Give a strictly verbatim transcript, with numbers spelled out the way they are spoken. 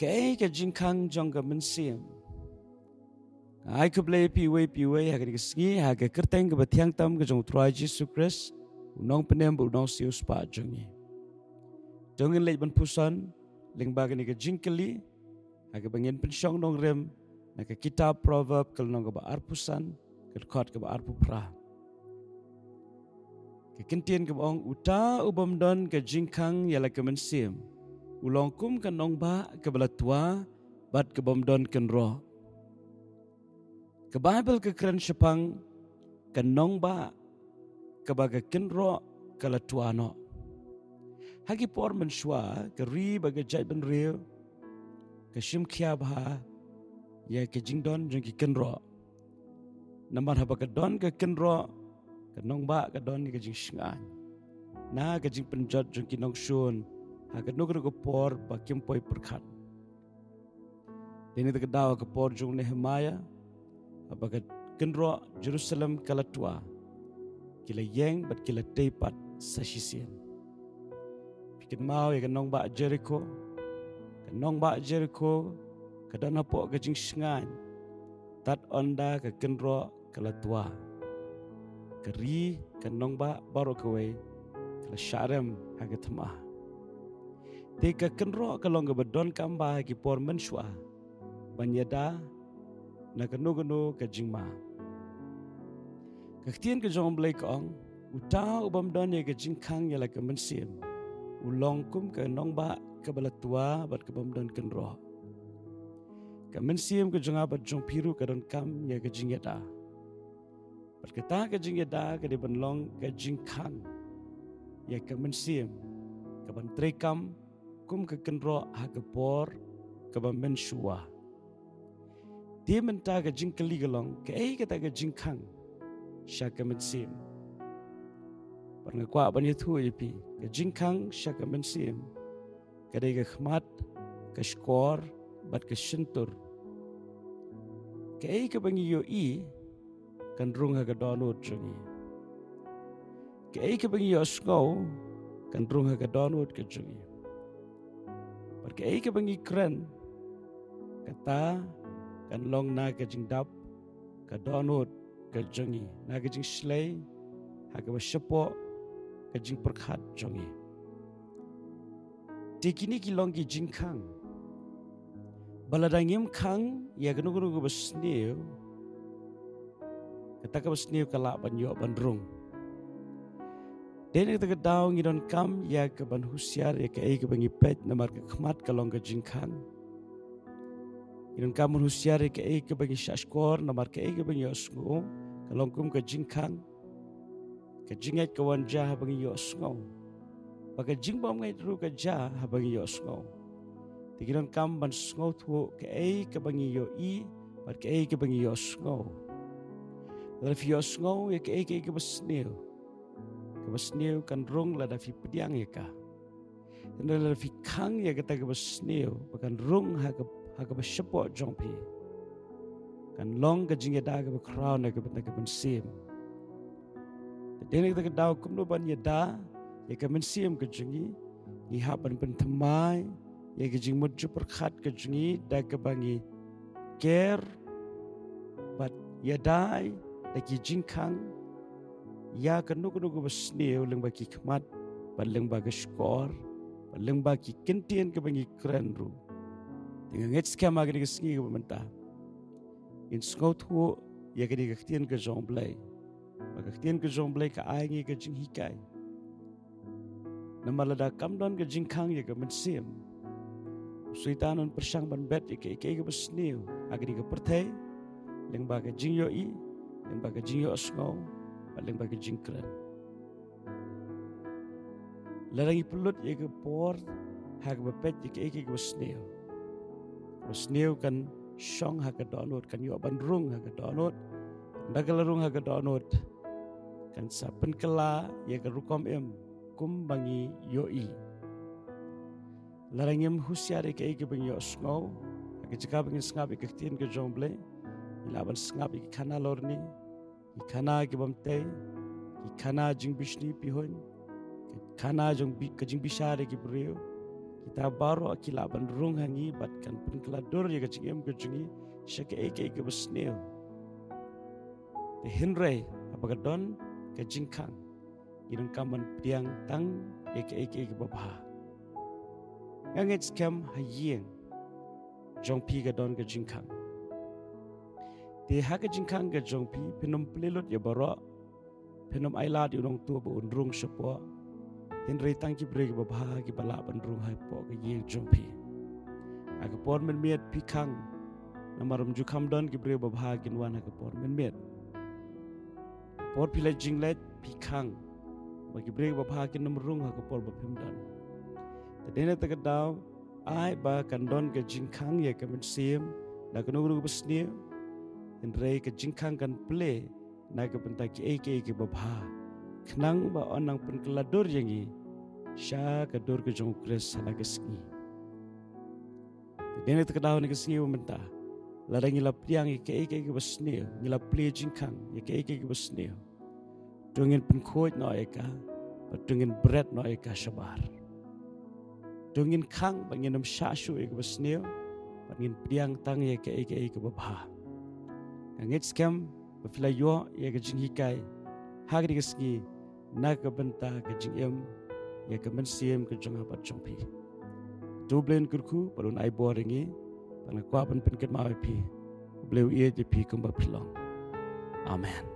Kaei ka jingkhang jong ka mynsiem? Nga ai khublei ïa phi uwei pa uwei ha kane ka sngi ha ka kyrteng kaba thiang tam ka jong u Trai Jisu Khrist, u nongpynim bad u nongsiewspah jong ngi. To ngin leit ban puson lyngba kane ka jingkylli ha kaba ngin pynshong nongrim na ka kitab Proverb ka lynnong kaba arphew san, ka dkhot kaba arphew phra. Ka ktien kaba ong, uta u bym don ka jingkhang ïa la ka mynsiem u long kum ka nongbah kaba la twa bad ka bym don kynroh. Ka Baibl ka kren shaphang ka nongbah kaba ka kynroh ka la twa noh. Ha ki por mynshuwa ka ri bad ka jaitbynriew ka shim khia bha ïa ka jingdon jong ki kynroh. Namar haba ka don ka kynroh, ka nongbah ka don ïa ka jingshngaiñ na ka jingpynjot jong ki nongshun ha kano kano ka por ba kim poi pyrkhat. Dei na kata ka daw ha ka por jong u Nehemaïa, haba ka kynroh Jerusalem ka la twa, ki la ïeng bad ki la tei pat sa shisien. Phi kynmaw ïa ka nongbah Jerikho? Ka nongbah Jerikho ka don hapoh ka jingshngaiñ tad ynda ka kynroh ka la twa. Ka ri, ka nongbah baroh kawei ka la shah rem ha ka thma. Te ka kynroh ka long kaba donkam bha ha ki por mynshuwa ban ïada na kano kano ka jingma. Ka ktien ka jong u Blei ka ong, uta u bym don ïa ka jingkhang ïa la ka mynsiem u long kum ka nongbah kaba la twa bad ka bym don kynroh. Ka mynsiem ka jong nga bad jong phi ruh ka donkam ïa ka jingïada. Bad kata ka jingïada ka dei ban long ka jingkhang ïa ka mynsiem, ka ban treikam kum ka kynroh ha ka por kaba mynshuwa. Te mynta ka jingkylli ka long, kaei kata ka jingkhang sha ka mynsiem? Bad nga kwah ban ïathuh ïa phi, ka jingkhang sha ka mynsiem ka dei ka khmat, ka shkor bad ka shyntur. Kaei kaba ngi ïohi kan rung ha ka dohnud jong ngi. Kaei kaba ngi ïohsngew kan rung ha ka dohnud ka jong ngi. Bad kaei kaba ngi kren, kata kan long na ka jingdap ka dohnud ka jong ngi, na ka jingshlei ha kaba shapoh ka jingpyrkhat jong ngi. Te kine ki long ki jingkhang ba lada ngim khang ïa kano kano kaba sniew, kata kaba sniew ka lah ban ïoh ban rung. Te na kata ka daw ngi donkam ïa ka ban husiar ïa kaei kaba ngi peit, namar ka khmat ka long ka jingkhang. Ngi donkam ban husiar ïa kaei kaba ngi shah shkor, namar kaei kaba ngi ïohsngew ka long kum ka jingkhang. Ka jingngeit ka wan jia haba ngi ïohsngew, bad ka jingbymngeit ruh ka jia haba ngi ïohsngew. Te ngi donkam ban sngewthuh kaei kaba ngi ïohi bad kaei kaba ngi ïohsngew. Lada phi ïohsngew ïa kaei kaei kaba sniew, kaba sniew kan rung lada phi pdiang ïa ka. Hynrei lada phi khang ïa kata kaba sniew ba kan rung ha ka, ha kaba shapoh jong phi, kan long ka jingïada kaba khraw na ka, na ka mynsiem. Te dei na kata ka daw kumno ban ïada ïa ka mynsiem ka jong ngi? Ngi hap ban pynthymmai ïa ka jingmut jingpyrkhat ka jong ngi da kaba ngi ker bad ïada da ki jingkhang ïa kano kano kaba sniew lyngba ki khmat bad lyngba ka shkor bad lyngba ki kyntien kaba ngi kren ruh. Te nga ngeit skhem ha kane ka sngi kaba mynta ngin sngewthuh ïa kane ka ktien ka jong u Blei. Ba ka ktien ka jong u Blei ka ai ngi ka jinghikai. Namar lada kam don ka jingkhang ïa ka mynsiem, u Soitan un pyrshang ban bet ïa kaei kaei kaba sniew ha kane ka pyrthei, lyngba ka jingïohi, lyngba ka jingïohsngew, bad lyngba ka jingkren. Lada ngi pynlut ïa ka por ha kaba peit ïa kaei kaei kaba sniew, kaba sniew kan shong ha ka dohnud, kan ïoh ban rung ha ka dohnud. Lada ka la rung ha ka dohnud, kan sa pynkylla ïa ka rukom im kumba ngi ïohi. Lada ngim husiar ïa kaei kaba ngi ïohsngew, ha ka jaka ba ngin sngap ïa ka ktien ka jong u Blei, ngi lah ban sngap ïa ki khana lorni, ki khana ki bym tei, ki khana jingbishni pihuiñ, ki khana jong bi-, ka jingbishar ïa ki briew. Kita baroh ki lah ban rung ha ngi bad kan pynkylla dur ïa ka jingim ka jong ngi sha kaei kaei kaba sniew. Te hynrei haba ka don ka jingkhang, ngi donkam ban pdiang tang ïa kaei kaei kaba bha. Nga ngeit skhem ha ïing jong phi ka don ka jingkhang. Te ha ka jingkhang ka jong phi, phin ym plie lut ïa baroh, phin ym ailad ïa u nongtuh ba un rung shapoh. Hynrei tang ki briew kiba bha kiba lah ban rung hapoh ka ïing jong phi. Ha ka por mynmiet phi khang, namar ym ju kham don ki briew ba bha kin wan ha ka por mynmiet. Por phi leit jingleit phi khang, ba ki briew ba bha kin ym rung ha ka por ba phim don. Te dei na kata ka daw, ai ba kan don ka jingkhang ïa ka mynsiem na kano kano kaba sniew. Hynrei ka jingkhang kan plie na ka bynta kiei kiei kiba bha, khnang ba yn nang pynkylla dur ïa ngi sha ka dur ka jong u Khrist ha la ka sngi. Te dei na kata ka daw, na ka sngi ba mynta, lada ngi la pdiang ïa kaei kaei kaba sniew, ngi la plie jingkhang ïa kaei kaei kaba sniew, to ngin pynkhuid noh ïa ka, bad to ngin bret noh ïa ka shabar. To ngin khang ba ngin ym shah shuh ïa kaba sniew, bad ngin pdiang tang ïa kaei kaei kaba bha. Nga ngeit skhem ba phi la ïoh ïa ka jinghikai ha kane ka sngi na ka bynta ka jingim ïa ka mynsiem ka jong nga bad jong phi. To U Blei un kyrkhu bad un ai bor ïa ngi, bad nga kwah ban pynkynmaw ïa phi, U Blei u ïeit ïa phi kumba phi long. Amen.